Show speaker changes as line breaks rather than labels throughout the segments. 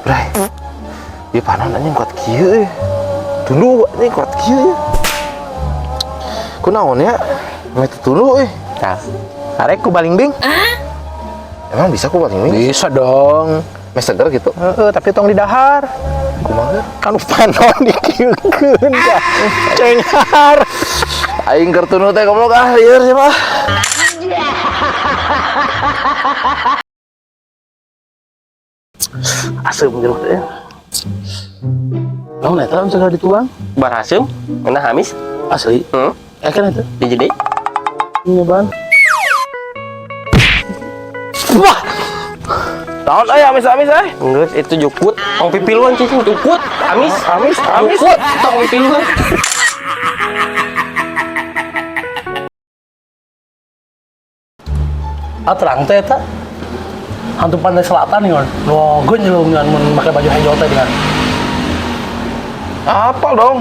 Bray, ieu panon anjing kuat kieu euy. Tunduh anjing kuat kieu ya. Kunaon ya? Meh teu tunduh euy.
Nah, arek ku balingbing.
Emang bisa ku balingbing?
Bisa dong.
Meh seger gitu.
Heeh, tapi tong di dahar.
Kumaha?
Kan panon dikieukeun dah. Cenghar.
Aing keur tunduh teh goblok ah lieur sih mah.
Aseup jeruk teh. Naon eta anu segala dituang?
Barasem, ngeunah amis.
Asli.
Hmm,
Eh kan eta.
Hiji deui.
Nyobaan. Wah,
Naon euy amis-amis euy?
Geus itu jukut, tong pipiluan cicing jukut, amis,
Amis, amis.
Jukut, tong pipiluan.
Ah, terang teh eta. Hantu pantai selatan nih, Wah, gue nyelungan mun pakai baju hijau teh dengan.
Apal dong.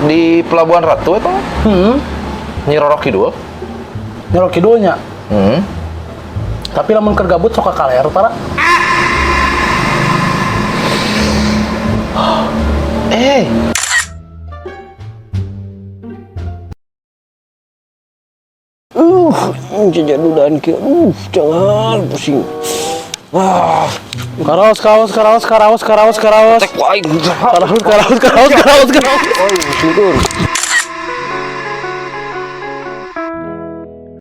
Di Pelabuhan Ratu eta mah. Nyi Roro Kidul.
Nyi Roro Kidulnya. Tapi lamun keur gabut sok ka kaler tara.
Eh,
Jajadudan kieu. Jangan pusing. Ah,
Karaos, karaos, karaos, karaos, karaos, karaos.
tek wae.
Karaos, karaos, karaos, karaos, karaos.
Oh, pusingkeun.